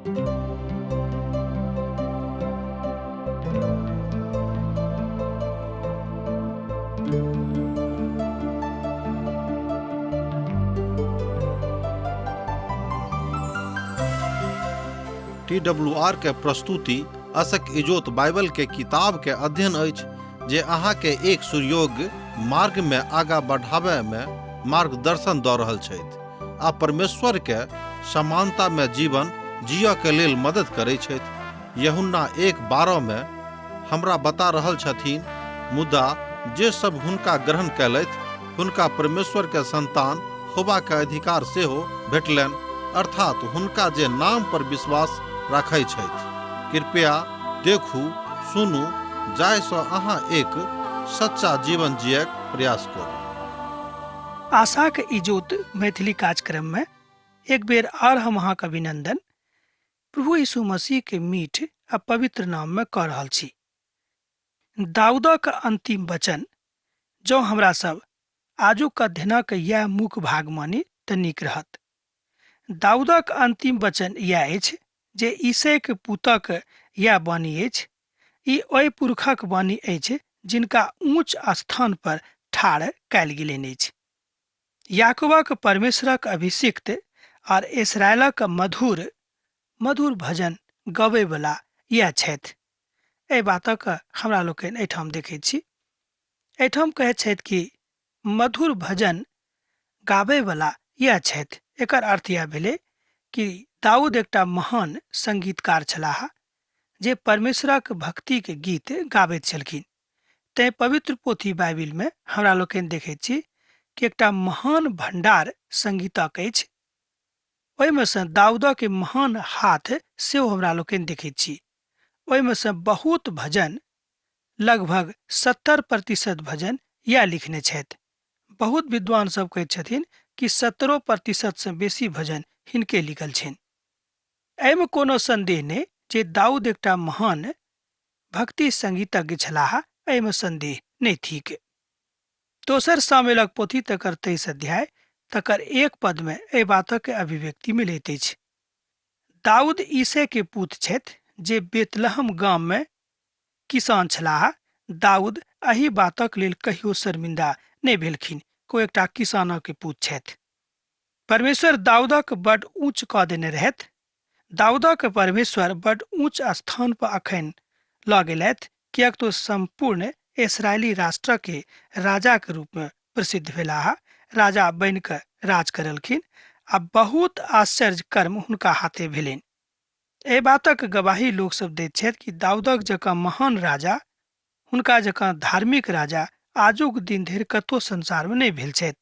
T W R के प्रस्तुति असक इजोत बाइबल के किताब के अध्ययन अछि जे अहाँ के एक सुयोग्य मार्ग में आगा बढ़ाबय में मार्गदर्शन दऽ रहल छथि आ परमेश्वर के समानता में जीवन जियऽ के लेल मदद करै छथि। यूहन्ना 1:12 में हमरा बता रहल छथिन, मुदा जे सब हुनका ग्रहण कयलथि हुनका परमेश्वर के संतान होबा के अधिकार सेहो भेटलनि, अर्थात हुनका जे नाम पर विश्वास राखै छथि। कृपया देखू, सुनू, जाहि सँ अहाँ एक सच्चा जीवन जियक प्रयास करू। आशाक इजोत मैथिली कार्यक्रम में एक बेर आर हम अहाँके अभिनंदन प्रभु यीशु मसीह के मीठ आ पवित्र नाम में कऽ रहल छी। दाऊदक अंतिम वचन जँ हमरा सब आजुक अध्ययनक इएह मुख्य भाग मानी तऽ नीक रहत। दाऊदक अंतिम वचन इएह अछि जे ईसैक पुतक इएह वाणी अछि। ई ओहि पुरखक वाणी अछि जिनका ऊँच स्थान पर ठाढ़ कयल गेलनि अछि। याकूबक परमेश्वरक अभिषिक्त और इसराइलक मधुर मधुर भजन गबैवला इएह छथि। एहि बातक हमरा लोकनि एहिठाम देखैत छी। एहिठाम कहैत छथि कि मधुर भजन गाबैवला इएह छथि। एकर अर्थ इएह भेलै कि दाऊद एकटा महान संगीतकार छलाह जे परमेश्वरक भक्तिके गीत गाबैत छलखिन। तेँ पवित्र पोथी बाइबिलमे हमरा लोकनि देखैत छी कि एकटा महान भंडार संगीतक अछि। ओहिमे सँ दाऊदक महान हाथ सेहो हमरा लोकनि देखैत छी। ओहिमे सँ बहुत भजन, लगभग 70% भजन इएह लिखने छथि। बहुत विद्वान सब कहैत छथिन कि 70% सँ बेसी भजन हिनके लिखल छनि। एहिमे कोनो संदेह नहि जे दाऊद एकटा महान भक्ति संगीतज्ञ छलाह, एहिमे संदेह नहि थिक। दोसर सामुएलक पोथी तकर 23 अध्याय तकर 1 पद में एहि बातक अभिव्यक्ति मिलैत अछि। दाऊद ईसे के पुत छथि जे बेतलहम गाम में किसान छलाह। दाऊद एहि बातक लेल कहियो शर्मिंदा नहि भेलखिन कि ओ एकटा किसानक पुत छथि। परमेश्वर दाऊदक बड ऊँच कऽ देने रहथि। दाऊदक परमेश्वर बड ऊँच स्थान पर अखन लऽ गेलथि, किएक तो सम्पूर्ण इसराइली राष्ट्र के राजा के रूप में प्रसिद्ध भेलाह। राजा बनि कऽ राज करलखिन आ बहुत आश्चर्य कर्म हुनका हाथे भेलनि। एहि बातक गवाही लोक सब दैत छथि कि दाऊदक जकाँ महान राजा, हुनका जकाँ धार्मिक राजा आजुक दिन धरि कतहु संसार में नहि भेल छथि।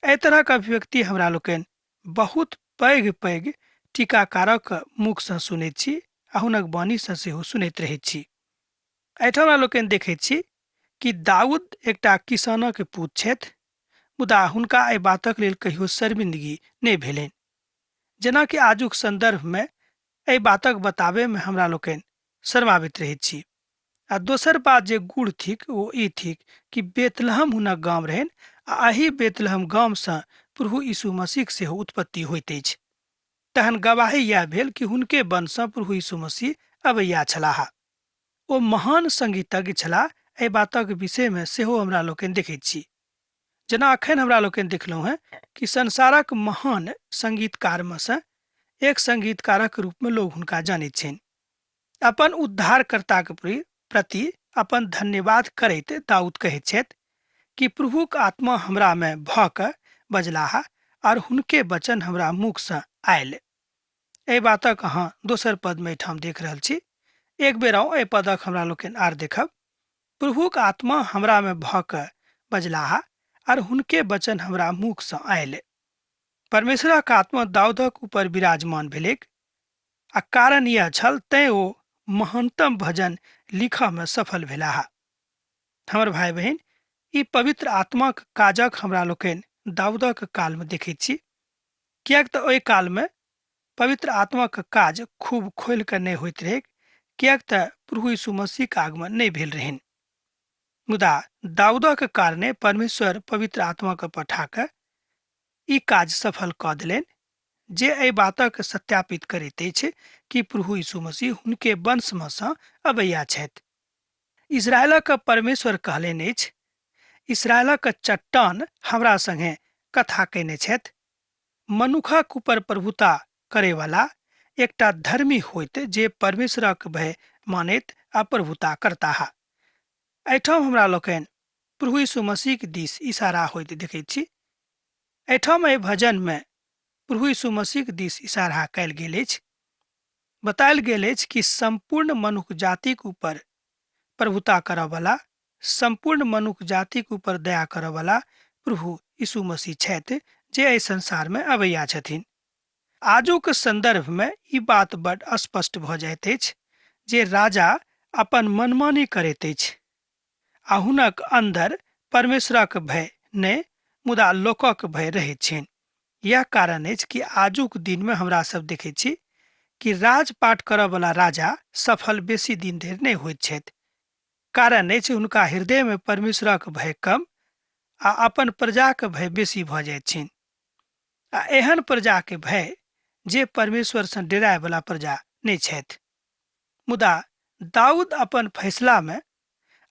एहि तरहक अभिव्यक्ति हमरा लोकनि बहुत पैघ पैघ टीकाकारक मुखसँ सुनैत छी आ हुनक वाणीसँ सेहो सुनैत रहैत छी। एहिठाम हमरा लोकनि देखैत छी कि दाऊद एकटा किसानक पुत छथि, मुदा हुनका एहि बातक लेल कहियो शर्मिंदगी नहि भेलनि। जेनाकि आजुक संदर्भमे एहि बातक बताबैमे हमरा लोकनि शर्माबैत रहैत छी। आ दोसर बात जे गूढ़ थिक ओ ई थिक कि बेतलहम हुनक गाम रहनि आ एहि बेतलहम गामसँ प्रभु यीशु मसीहक सेहो उत्पत्ति होइत अछि। तहन गवाही इएह भेल कि हुनके वंशसँ प्रभु यीशु मसीह अबैया छलाह। ओ महान संगीतज्ञ छलाह, एहि बातक विषयमे सेहो हमरा लोकनि देखैत छी। जेना अखन हमरा लोकनि देखलहुँ हेँ कि संसारक महान संगीतकारमे सँ एक संगीतकारक रूपमे लोक हुनका जानैत छनि। अपन उद्धारकर्ताक प्रति अपन धन्यवाद करैत दाऊद कहैत छथि कि प्रभुक आत्मा हमरा मे भऽ कऽ बजलाह और हुनके वचन हमरा मुख सँ आयल। एहि बातक अहाँ दोसर पद मे एहिठाम देख रहल छी। एक बेर आउ एहि पदक हमरा लोकनि आर देखब। प्रभुक आत्मा हमरा मे भऽ कऽ बजलाह और हुनके वचन हमरा मुख सँ आयल। परमेश्वरक आत्मा दाऊदक ऊपर विराजमान भेलैक आ कारण यैह छल तैं ओ महानतम भजन लिखऽ मे सफल भेलाह। हमर भाइ बहिन, ई पवित्र आत्माक काजक हमरा लोकनि दाऊदक काल मे देखैत छी, किएक तऽ ओहि काल मे पवित्र आत्माक काज खूब खोलि कऽ नहि होइत रहैक, किएक तऽ प्रभु यीशु मसीहक आगमन नहि भेल रहनि। मुदा दाऊदक कारणे परमेश्वर पवित्र आत्मा के पठा कऽ ई काज सफल कऽ देलनि। जे एहि बातक सत्यापित करैत अछि कि प्रभु यीशु मसीह हुनके वंशमे सँ अबैया छथि। इस्राएलक परमेश्वर कहलनि अछि, इस्राएलक चट्टान हमरा संगे कथा कयने छथि। मनुखक ऊपर प्रभुता करैवला एकटा धर्मी होइत जे परमेश्वरक भय मानैत आ प्रभुता करताह। एहिठाम हमरा लोकनि प्रभु यीशु मसीहक दिस इशारा होइत देखैत छी। एहिठाम एहि भजनमे प्रभु यीशु मसीहक दिस इशारा कयल गेल अछि। बतायल गेल अछि कि सम्पूर्ण मनुख जातिक ऊपर प्रभुता करऽवला, सम्पूर्ण मनुख जातिक ऊपर दया करऽवला प्रभु यीशु मसीह छथि जे एहि संसारमे अबैया छथिन। आजुक सन्दर्भमे ई बात बड स्पष्ट भऽ जाइत अछि जे राजा अपन मनमानी करैत अछि आ हुनक अन्दर परमेश्वरक भय नहि मुदा लोकक भय रहैत छनि। यैह कारण अछि कि आजुक दिनमे हमरा सब देखैत छी कि राजपाट करऽवला राजा सफल बेसी दिन धरि नहि होइत छथि। कारण अछि हुनका हृदयमे परमेश्वरक भय कम आ अपन प्रजाक भय बेसी भऽ जाइत छनि। आ एहन प्रजाके भय जे परमेश्वरसँ डेरायवला प्रजा नहि छथि। मुदा दाऊद अपन फैसलामे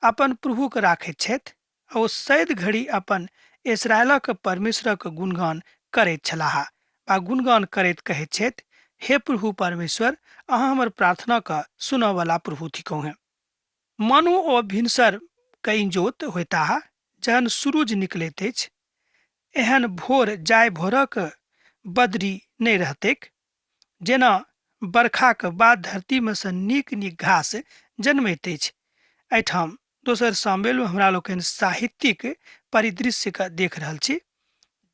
अपन प्रभुके राखैत छथि आ ओ सैद घड़ी अपन इसराइलक परमेश्वरक गुणगान करैत छलाह आ गुणगान करैत कहैत छथि, हे प्रभु परमेश्वर, अहाँ हमर प्रार्थनाके सुनऽवला प्रभु थिकहुँ हेँ। मानू ओ भिनसर के इजोत होइताह जहन सुरुज निकलैत अछि। एहन भोर जाय भोरक बदरी नहि रहतैक, जेना बरखाक बाद धरतीमे सँ नीक नीक घास जनमैत अछि। एहिठाम दोसर सामेलमे हमरा लोकनि साहित्यिक परिदृश्यके देख रहल छी।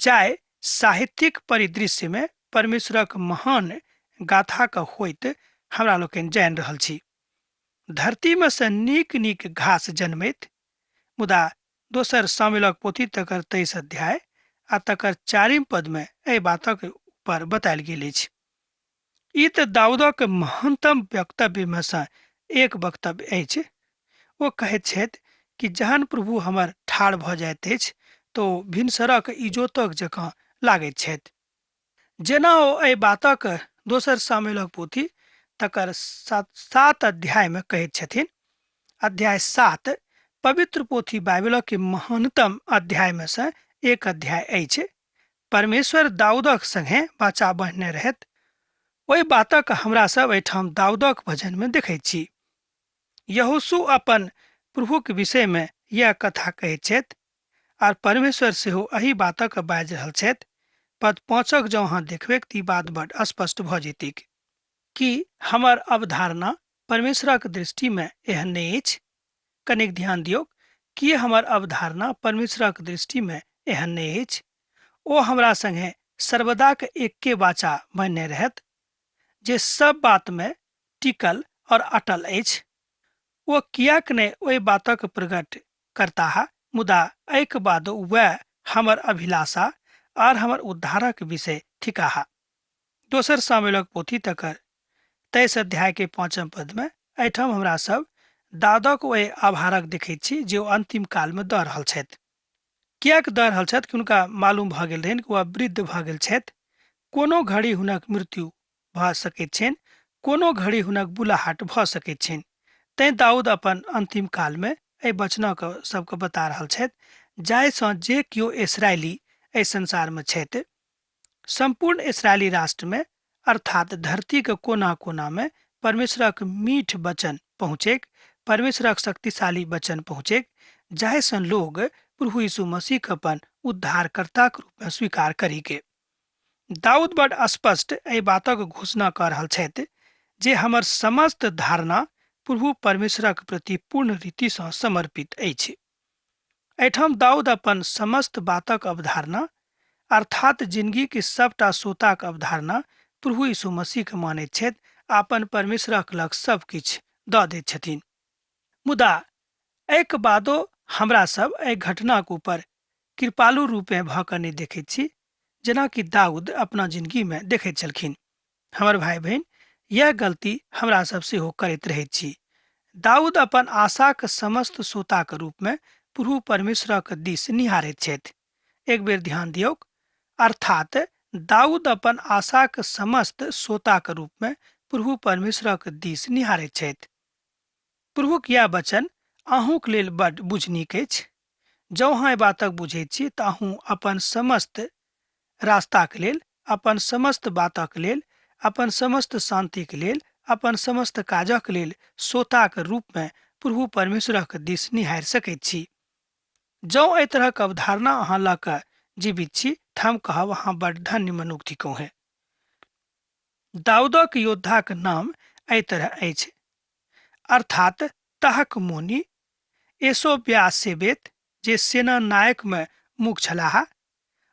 जाहि साहित्यिक परिदृश्यमे परमेश्वरक महान गाथाक होइत हमरा लोकनि जानि रहल छी। धरतीमे सँ नीक नीक घास जनमैत, मुदा दोसर सामुएलक पोथी तकर 23 अध्याय आ तकर चारिम पदमे एहि बातक ऊपर बतायल गेल अछि। ई तऽ दाऊदक महानतम वक्तव्यमे सँ एक वक्तव्य अछि। ओ कहैत छथि कि जहन प्रभु हमर ठाढ़ भऽ जाइत अछि तऽ ओ भिनसरक इजोतक जकाँ लागैत छथि। जेना ओ एहि बातक दोसर सामुएलक पोथी तकर 7 अध्यायमे कहैत छथिन। अध्याय 7 पवित्र पोथी बाइबलक महानतम अध्यायमे सँ एक अध्याय अछि। परमेश्वर दाऊदक संगे वाचा बान्हने रहथि। ओहि बातक हमरा सब एहिठाम दाऊदक भजनमे देखैत छी। यहोशू अपन प्रभुक विषयमे यैह कथा कहैत छथि आर परमेश्वर सेहो एहि बातक बाजि रहल छथि। पद 5 जँ अहाँ देखबैक तऽ ई बात बड स्पष्ट भऽ जेतैक। की हमर अवधारणा परमेश्वरक दृष्टिमे एहन नहि अछि? कनेक ध्यान दियौक, की हमर अवधारणा परमेश्वरक दृष्टिमे एहन नहि अछि? ओ हमरा संगे सर्वदाक एक्के वाचा बान्हने रहत, जे सब बातमे टिकल और अटल अछि। ओ किएक नहि ओहि बातक प्रकट करताह, मुदा एहिक बादो वैह हमर अभिलाषा आर हमर उद्धारक विषय थिकाह। दोसर सामुएलक पोथी तकर 23 अध्याय के 5 पद में एहिठाम हमरा सब दाऊदक ओहि आभारक देखैत छी जे ओ अंतिम काल में दऽ रहल छथि। किएक दऽ रहल छथि कि हुनका मालूम भऽ गेल रहनि कि ओ वृद्ध भऽ गेल छथि, कोनो घड़ी हुनक मृत्यु भऽ सकैत छनि, कोनो घड़ी हुनक बुलाहट भऽ सकैत छनि। तैं दाऊद अपन अंतिम काल में एहि वचनक सबके बता रहल छथि जाहिसँ जे केओ इसराइली एहि संसार में छथि, सम्पूर्ण इसराइली राष्ट्र में अर्थात धरती के कोना कोना में परमेश्वरक मीठ वचन पहुँचैक, परमेश्वरक शक्तिशाली वचन पहुँचैक, जाहिसँ लोग प्रभु यीशु मसीह के अपन उद्धारकर्ताक रूप में स्वीकार करीके। दाऊद बड स्पष्ट एहि बातक घोषणा कऽ रहल छथि जे हमर समस्त धारणा प्रभु परमेश्वरक प्रति पूर्ण रीतिसँ समर्पित अछि। एहिठाम दाऊद अपन समस्त बातक अवधारणा अर्थात जिंदगीक सबटा सोताक अवधारणा प्रभु यीशु मसीहके मानैत छथि आ अपन परमेश्वरक लग सब किछु दऽ दैत छथिन। मुदा एहिके बादो हमरा सब एहि घटनाक ऊपर कृपालु रूपेँ भऽ कऽ नहि देखैत छी जेनाकि दाऊद अपना जिंदगीमे देखैत छलखिन। हमर भाई बहिन, यह गलती हमरा सब सेहो करैत रहैत छी। दाऊद अपन आशाक समस्त सोताक रूपमे प्रभु परमेश्वरक दिस निहारैत छथि। एक बेर ध्यान दियौक, अर्थात दाऊद अपन आशाक समस्त सोताक रूपमे प्रभु परमेश्वरक दिस निहारैत छथि। प्रभुक यैह वचन अहूँक लेल बड्ड बुझनीक अछि। जँ अहाँ एहि बातक बुझैत छी तऽ अहूँ अपन समस्त रास्ताक लेल, अपन समस्त बातक लेल, अपन समस्त शान्तिक लेल, अपन समस्त काजक लेल सोताक रूपमे प्रभु परमेश्वरक दिस निहारि सकैत छी। जँ एहि तरहक अवधारणा अहाँ लऽ कऽ जीवित छी तऽ हम कहब अहाँ बड्ड धन्य मनुख थिकहुँ हेँ। दाऊदक योद्धाक नाम एहि तरह अछि, अर्थात तहक मोनी, एसोब्यासेबेत जे सेना नायकमे मुख्य छलाह,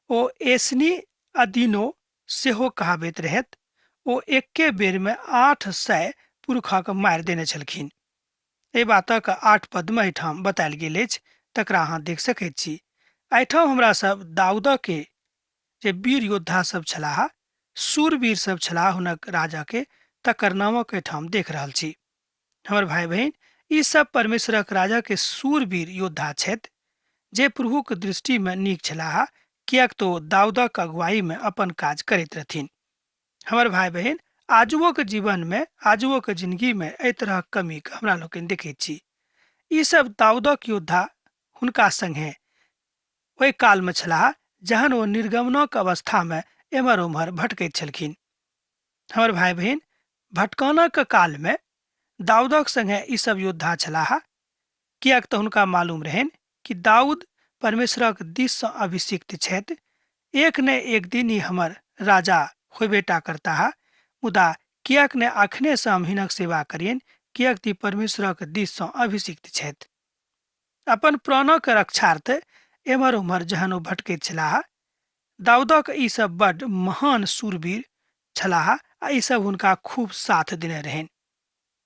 ओ एसनी अदीनो सेहो कहाबैत रहथि। ओ एक्के बेरमे 800 पुरुखक मारि देने छलखिन। एहि बातक 8 पदमे एहिठाम बतायल गेल अछि, तकरा अहाँ देख सकैत छी। एहिठाम हमरा सब दाऊदके जे वीर योद्धा सब छलाह, शूरवीर सब छलाह हुनक राजाके, तकर नामक एहिठाम देख रहल छी। हमर भाई बहिन, ई सब परमेश्वरक राजा के शूरवीर योद्धा छथि जे प्रभुक दृष्टि में नीक छलाह, किएक तो ओ दाऊदक अगुवाई में अपन काज करैत रहथिन। हमर भाई बहिन, आजुओ के जीवन में, आजुओ के जिंदगी में एहि तरहक कमी के हमरा लोकनि देखैत छी। ई सब दाऊदक योद्धा हुनका संगे ओहि काल में छलाह जहन ओ निर्गमनक अवस्था में एम्हर ओम्हर भटकैत छलखिन। हमर भाई बहिन, भटकानक काल में दाऊदक संगे ई सब योद्धा छलाह, किएक तऽ हुनका मालूम रहनि कि दाऊद परमेश्वरक दिस सँ अभिषिक्त छथि, एक ने एक दिन ई हमर राजा होयबे टा करताह, मुदा किएक ने अखने सँ हम हिनक सेवा करियनि, किएक तऽ ई परमेश्वरक दिस सँ अभिषिक्त छथि। अपन प्राणक रक्षार्थ एम्हर ओम्हर जहन ओ भटकैत छलाह, दाऊदक ई सब बड्ड महान शूरवीर छलाह आ ई सब हुनका खूब साथ देने रहनि।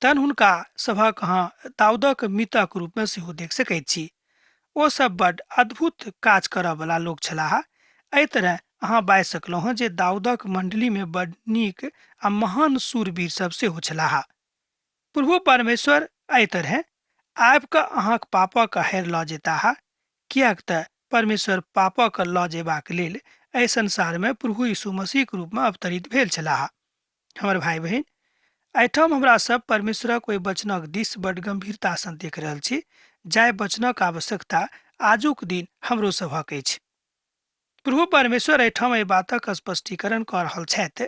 तहन हुनका सभक अहाँ दाऊदक मितक रूपमे सेहो देख सकैत छी। ओ सब बड्ड अद्भुत काज करऽ बला लोक छलाह। एहि तरह अहाँ बाजि सकलहुँ हँ जे दाऊदक मंडलीमे बड्ड नीक आ महान शूरवीर सब सेहो छलाह। प्रभु परमेश्वर एहि तरहे आबि कऽ अहाँक पापक हेर लऽ जेताह, किएक तऽ परमेश्वर पापक लऽ जेबाक लेल एहि संसारमे प्रभु यीशु मसीहक रूपमे अवतरित भेल छलाह। हमर भाई बहिन, एहिठाम हमरा सब परमेश्वरक ओहि वचनक दिस बड गंभीरता सँ देख रहल छी, जाहि वचनक आवश्यकता आजुक दिन हमरो सभक अछि। प्रभु परमेश्वर एहिठाम एहि बातक स्पष्टीकरण कऽ रहल छथि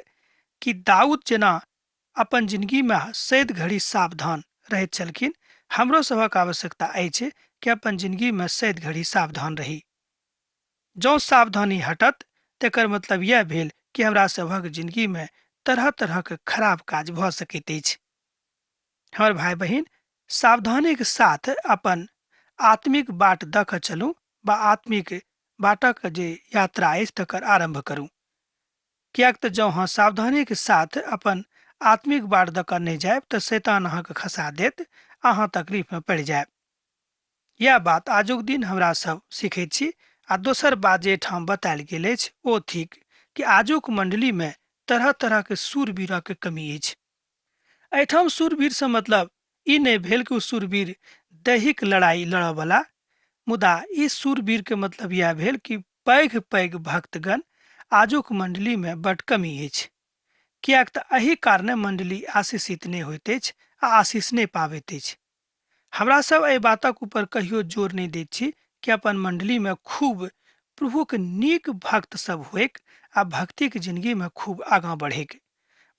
कि दाऊद जेना अपन जिंदगीमे सैद घड़ी सावधान रहैत छलखिन, हमरो सभक आवश्यकता अछि कि अपन जिंदगीमे सैद घड़ी सावधान रही। जँ सावधानी हटत तकर मतलब यह भेल कि हमरा सभक जिंदगीमे तरह तरहक खराब काज भऽ सकैत अछि। हमर भाई बहिन, सावधानीक साथ अपन आत्मिक बाट दऽ कऽ चलू वा आत्मिक बाटक जे यात्रा अछि तकर आरंभ करू, किएक तऽ जँ अहाँ सावधानीक साथ अपन आत्मिक बाट दऽ कऽ नहि जायब तऽ शैतान अहाँके खसा देत, अहाँ तकलीफमे पड़ि जायब। इएह बात आजुक दिन हमरा सब सीखैत छी। आ दोसर बात जे एहिठाम बतायल गेल अछि ओ थिक कि आजुक मंडलीमे तरह तरहक शूरवीरक कमी अछि। एहिठाम शूरवीरसँ मतलब ई नहि भेल कि ओ शूरवीर दैहिक लड़ाई लड़ऽवला, मुदा ई शूरवीरके मतलब इएह भेल कि पैघ पैघ भक्तगण आजुक मंडलीमे बड्ड कमी अछि, किएक तऽ एहि कारणे मंडली आशीषित नहि होइत अछि आ आशीष नहि पाबैत अछि। हमरा सब एहि बातक ऊपर कहियो जोर नहि दैत छी कि अपन मंडलीमे खूब प्रभुक नीक भक्त सब होइक आ भक्तिक जिंदगीमे खूब आगाँ बढ़ैक।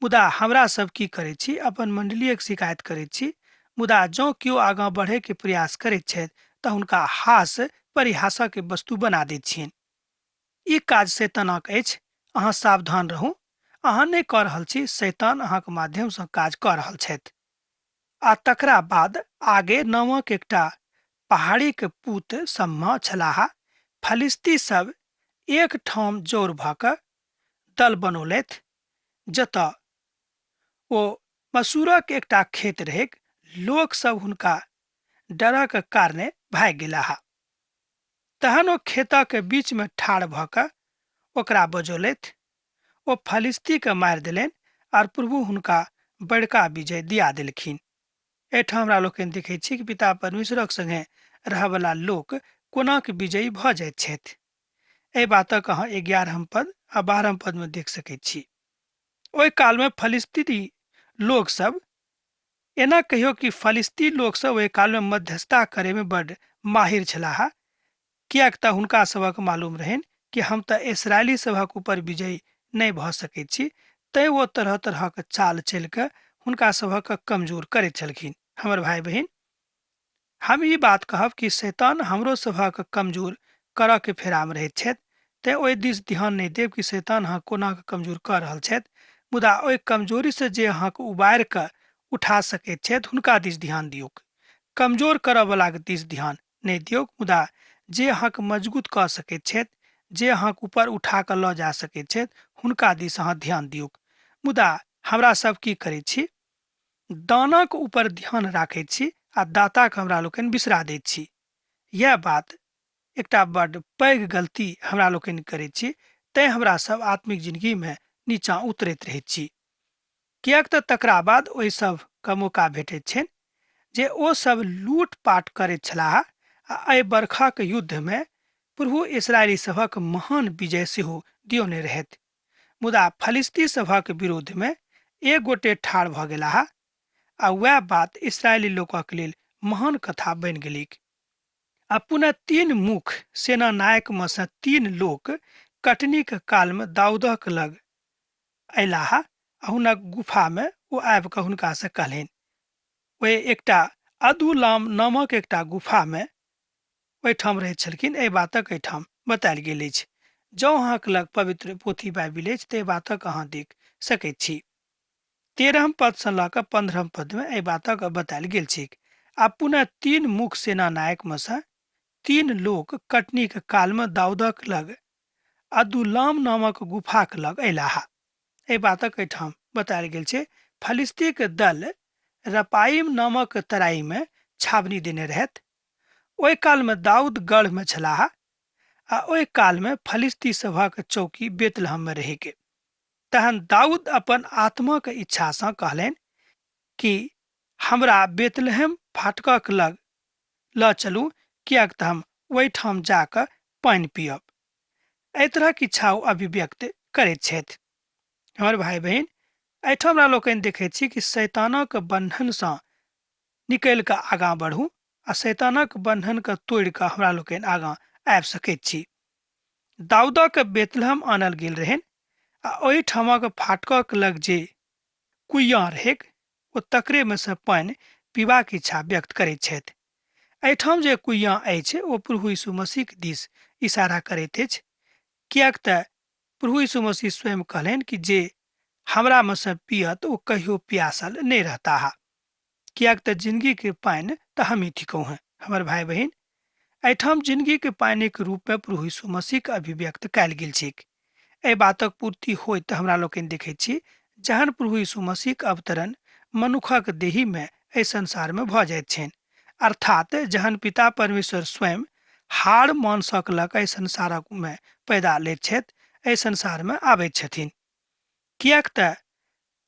मुदा हमरा सब की करैत छी, अपन मंडलीक शिकायत करैत छी, मुदा जँ केओ आगाँ बढ़ैके प्रयास करैत छथि तऽ हुनका हास परिहासक वस्तु बना दैत छियनि। ई काज शैतानक अछि, अहाँ सावधान रहू, अहाँ नहि कऽ रहल छी, शैतान अहाँक माध्यमसँ काज कऽ रहल छथि। आ तकरा बाद आगे नामक एकटा पहाड़ीक पूत सम्मा छलाह। फलिस्ती सब एक ठाम जोर भऽ कऽ दल बनौलथि, जतऽ ओ मसूरक एकटा खेत रहैक। लोक सब हुनका डरक कारणे भागि गेलाह। तहन ओ खेतक बीच में ठाढ़ भऽ कऽ ओकरा बजौलथि। ओ फलिस्तीके मारि देलनि आर प्रभु हुनका बड़का विजय दिया देलखिन। एहिठाम हमरा लोकनि देखै छी कि पिता परमेश्वरक संगे रहयवला लोक कोनाक विजयी भऽ जाइत छथि। एहि बातक अहाँ 11हम पद आ 12हम पदमे देख सकैत छी। ओहि कालमे फलिस्तीनी लोकसभ, एना कहियो कि फलिस्ती लोकसभ ओहि कालमे मध्यस्थता करैमे बड्ड माहिर छलाह, किएक तऽ हुनका सभक मालूम रहनि कि हम तऽ इसराइली सभक ऊपर विजयी नहि भऽ सकैत छी, तैँ ओ तरह तरहक चाल चलि कऽ हुनका सभक कमजोर करैत छलखिन। हमर भाय बहिन, हम ई बात कहब कि शैतान हमरो सभक कमजोर करऽ के फेरामे रहैत छथि, तैँ ओहि दिस ध्यान नहि देब कि शैतान अहाँ कोना कऽ कमजोर कऽ रहल छथि, मुदा ओहि कमजोरीसँ जे अहाँके उबारि कऽ उठा सकैत छथि हुनका दिस ध्यान दियौक। कमजोर करऽवलाके दिस ध्यान नहि दियौक, मुदा जे अहाँके मजगूत कऽ सकैत छथि, जे अहाँके ऊपर उठा कऽ लऽ जा सकैत छथि, हुनका दिस अहाँ ध्यान दियौक। मुदा हमरा सब की करैत छी? दानक ऊपर ध्यान राखैत छी आ दाताके हमरा लोकनि बिसरा दैत छी। इएह बात एकटा बड्ड पैघ गलती हमरा लोकनि करैत छी, तैँ हमरा सब आत्मिक जिंदगीमे नीचाँ उतरैत रहैत छी। किएक तऽ तकरा बाद ओहि सभके मौका भेटैत छनि जे ओ सब लूटपाट करैत छलाह आ एहि बरखक युद्धमे प्रभु इसराइली सभक महान विजय सेहो दियौने रहथि। मुदा फलिस्ती सभक विरोधमे एक गोटे ठाढ़ भऽ गेलाह आ वएह बात इसराइली लोकक लेल महान कथा बनि गेलैक। आ पुनः तीन मुख्य सेना नायकमे सँ तीन लोक कटनीक कालमे दाऊदक लग अयलाह आ हुनक गुफामे ओ आबि कऽ हुनकासँ कहलनि। ओहि एकटा अदुलाम नामक एकटा गुफामे ओहिठाम रहैत छलखिन, एहि बातक एहिठाम बतायल गेल अछि। जँ अहाँक लग पवित्र पोथी बाइबिल अछि तऽ एहि बातक अहाँ देख सकैत छी। 13म पदसँ लऽ कऽ 15म पदमे एहि बातक बतायल गेल छैक। आ पुनः तीन मुख्य सेना नायकमे सँ तीन लोक कटनीक कालमे दाऊदक लग अदुलाम नामक गुफाक लग अयलाह। एहि बातक एहिठाम बतायल गेल छै। फलिस्तीक दल रपाइम नामक तराईमे छावनी देने रहथि। ओहि कालमे दाऊद गढ़मे छलाह आ ओहि कालमे फलिस्ती सभक चौकी बेतलहममे रहैक। तहन दाऊद अपन आत्माक इच्छासँ कहलनि कि हमरा बेतलहम फाटकक लग लऽ चलू, किएक तऽ हम ओहिठाम जा कऽ पानि पियब। एहि तरहक इच्छा ओ अभिव्यक्त करैत छथि। हमर भाय बहिन, एहिठाम हमरा लोकनि देखैत छी कि शैतानक बन्धनसँ निकलि कऽ आगाँ बढ़ू आ शैतानक बन्धनके तोड़ि कऽ हमरा लोकनि आगाँ आबि सकैत छी। दाऊदक बेतलहम आनल गेल रहनि आ ओहिठामक फाटकक लग जे कुइयाँ रहैक ओ तकरेमे सँ पानि पीबाक इच्छा व्यक्त करैत छथि। एहिठाम जे कुइयाँ अछि ओ प्रभु यीशु मसीहक दिस इशारा करैत अछि, किएक तऽ प्रभु यीशु मसीह स्वयं कहलनि कि जे हमरामे सँ पियत ओ कहियो प्यासल नहि रहताह, किएक तऽ जिंदगीके पानि तऽ हमही थिकहुँ हेँ। हमर भाय बहिन, एहिठाम जिंदगीके पानिक रूपमे प्रभु यीशु मसीहके अभिव्यक्त कयल गेल छैक। एहि बातक पूर्ति होइत हमरा लोकनि देखैत छी जहन प्रभु यीशु मसीहक अवतरण मनुखक देहीमे एहि संसारमे भऽ जाइत छनि, अर्थात जहन पिता परमेश्वर स्वयं हाड़ मांसक लऽ कऽ एहि संसारमे पैदा लैत छथि, एहि संसारमे आबैत छथिन, किएक तऽ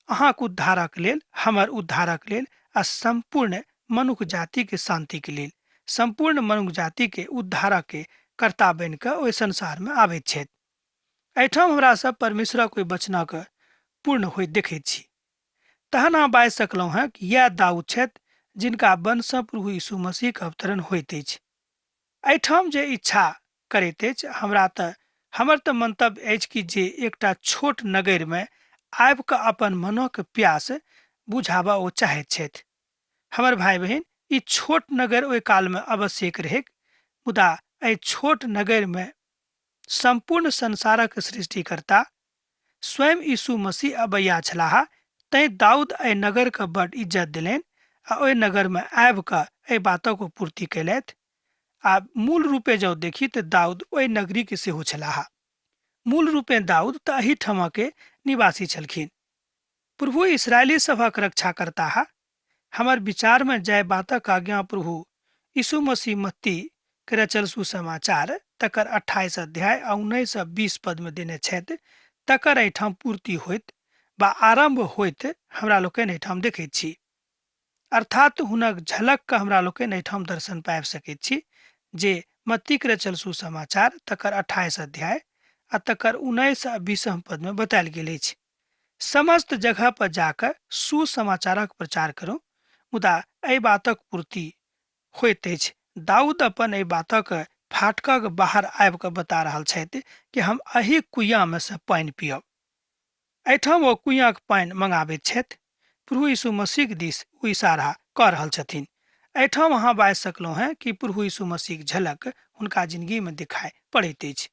अहाँक उद्धारक लेल, हमर उद्धारक लेल आ सम्पूर्ण मनुख जातिके शान्तिके लेल, सम्पूर्ण मनुख जातिके उद्धारक कर्ता बनि कऽ ओहि संसारमे आबैत छथि। एहिठाम हमरा सब परमेश्वरक ओहि वचनक पूर्ण होइत देखैत छी। तहन अहाँ बाजि सकलहुँ हेँ कि इएह दाऊद छथि जिनका वंशसँ प्रभु यीशु मसीहक अवतरण होइत अछि। एहिठाम जे इच्छा करैत अछि, हमरा तऽ हमर तऽ मंतव्य अछि कि जे एकटा छोट नगरिमे आबि कऽ अपन मनक प्यास बुझाबऽ ओ चाहैत छथि। हमर भाय बहिन, ई छोट नगर ओहि कालमे आवश्यक रहैक, मुदा एहि छोट नगरिमे सम्पूर्ण संसारक सृष्टिकर्ता स्वयं यीशु मसीह अबैया छलाह, तैँ दाऊद एहि नगरके बड्ड इज्जत देलनि आ ओहि नगरमे आबि कऽ एहि बातक ओ पूर्ति कयलथि। आ मूल रूपे जँ देखी तऽ दाऊद ओहि नगरीके सेहो छलाह। मूल रूपे दाऊद तऽ एहिठामके निवासी छलखिन। प्रभु इसराइली सभक रक्षा करताह। हमर विचारमे जाहि बातक आज्ञा प्रभु यीशु मसीह मत्ती के रचल सुसमाचार तकर 28 अध्याय आ 19 आ 20 पदमे देने छथि, तकर एहिठाम पूर्ति होइत वा आरम्भ होइत हमरा लोकनि एहिठाम देखैत छी। अर्थात हुनक झलकके हमरा लोकनि एहिठाम दर्शन पाबि सकैत छी जे मत्तीक रचल सुसमाचार तकर 28 अध्याय आ तकर 19 आ 20 पदमे बतायल गेल अछि। समस्त जगह पर जाकऽ सुसमाचारक प्रचार करू। मुदा एहि बातक पूर्ति होइत अछि। दाऊद अपन एहि बातक फाटकक बाहर आबि कऽ बता रहल छथि कि हम एहि कुइयामे सँ पानि पियब। एहिठाम ओ कुइयाक पानि मंगाबैत छथि। प्रभु यीशु मसीहक दिस ओ इशारा कऽ रहल छथिन। एहिठाम अहाँ बाजि सकलहुँ हेँ कि प्रभु यीशु मसीहक झलक हुनका जिनगीमे दिखाइ पड़ैत अछि।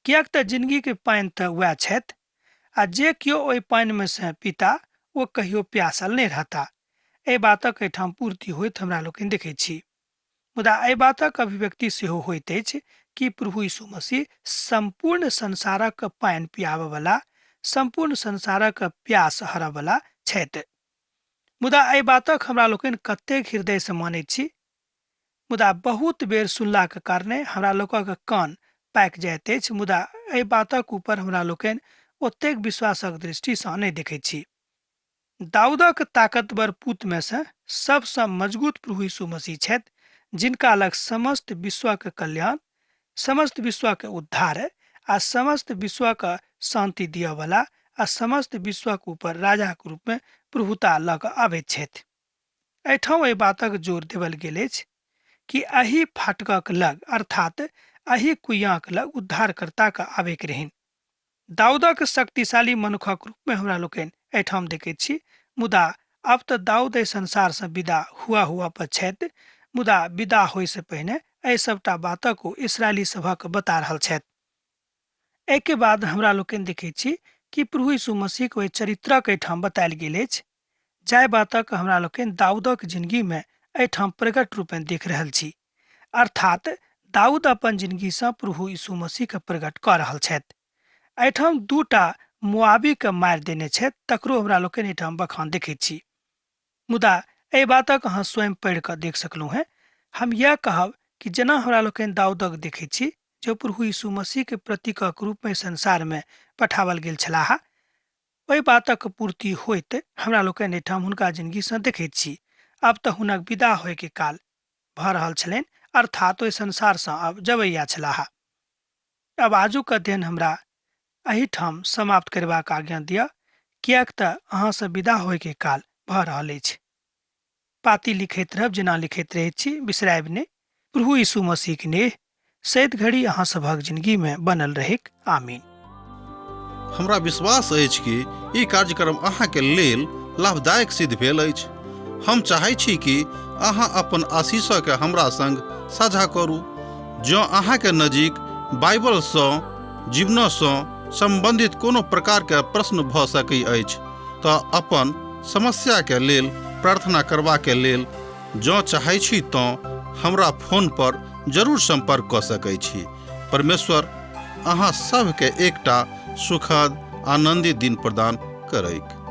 किएक तऽ जिनगीके पानि तऽ वएह छथि आ जे केओ ओहि पानिमे सँ पीता ओ कहियो प्यासल नहि रहता। एहि बातक एहिठाम पूर्ति होइत हमरा लोकनि देखैत छी। मुदा एहि बातक अभिव्यक्ति सेहो होइत अछि कि प्रभु यीशु मसीह सम्पूर्ण संसारक पानि पियाबऽवला, सम्पूर्ण संसारक प्यास हरऽवला छथि। मुदा एहि बातक हमरा लोकनि कतेक हृदयसँ मानैत छी? मुदा बहुत बेर सुनलाक कारणे हमरा लोकक कान पाकि जाइत अछि, मुदा एहि बातक ऊपर हमरा लोकनि ओतेक विश्वासक दृष्टिसँ नहि देखैत छी। दाऊदक ताकतवर पुतमे सँ सबसँ मजगूत प्रभु यीशु मसीह छथि, जिनका लग समस्त विश्वक कल्याण, समस्त विश्वक उद्धार आ समस्त विश्वक शान्ति दिअवला आ समस्त विश्वक ऊपर राजाक रूपमे प्रभुता लऽ कऽ आबैत छथि। एहिठाम एहि बातक जोर देवल गेल अछि कि एहि फाटकक लग अर्थात एहि कुइयाक लग उद्धारकर्ताक आबैक रहनि। दाऊदक शक्तिशाली मनुखक रूपमे हमरा लोकनि एहिठाम देखैत छी। मुदा आब तऽ दाऊद एहि संसारसँ विदा हुआ हुआ पर छथि, मुदा विदा होइसँ पहिने एहि सभटा बातक ओ इसराइली सभक बता रहल छथि। एहिके बाद हमरा लोकनि देखैत छी कि प्रभु यीशु मसीहक ओहि चरित्रक एहिठाम बतायल गेल अछि, जाहि बातक हमरा लोकनि दाऊदक जिनगीमे एहिठाम प्रकट रूपेँ देख रहल छी। अर्थात दाऊद अपन जिनगीसँ प्रभु यीशु मसीहके प्रकट कऽ रहल छथि। एहिठाम दूटा मुआबीके मारि देने छथि, तकरो हमरा लोकनि एहिठाम बखान देखैत छी। मुदा एहि बातक अहाँ स्वयं पढ़ि कऽ देख सकलहुँ हेँ। हम इएह कहब कि जेना हमरा लोकनि दाऊदक देखैत छी जे प्रभु यीशु मसीहके प्रतीकक रूपमे संसारमे पठाओल गेल छलाह, ओहि बातक पूर्ति होइत हमरा लोकनि एहिठाम हुनका जिनगीसँ देखैत छी। आब तऽ हुनक विदा होयके काल भऽ रहल छलनि, अर्थात ओहि संसारसँ आब जबैया छलाह। आब आजुक अध्ययन हमरा एहिठाम समाप्त करबाक आज्ञा दिअ, किएक तऽ अहाँसँ विदा होयके काल भऽ रहल अछि। पाती लिखैत रहब जेना लिखैत रहैत छी, बिसरायब नहि। प्रभु यीशु मसीहक नेह सैत घड़ी अहाँ सभक जिंदगी में बनल रहेक। आमीन। हमरा विश्वास अछि कि ई कार्यक्रम अहाँके लेल लाभदायक सिद्ध भेल अछि। हम चाहै छी कि अहाँ अपन आशीषके हमरा संग साझा करू। जँ अहाँके नजीक बाइबलसँ जीवनसँ सम्बन्धित कोनो प्रकारके प्रश्न भऽ सकै अछि तऽ अपन समस्याके लेल प्रार्थना करबाके लेल जँ चाहै छी तँ हमरा फोन पर जरूर सम्पर्क कऽ सकै छी। परमेश्वर अहाँ सभके एकटा सुखद आनन्दित दिन प्रदान करैक।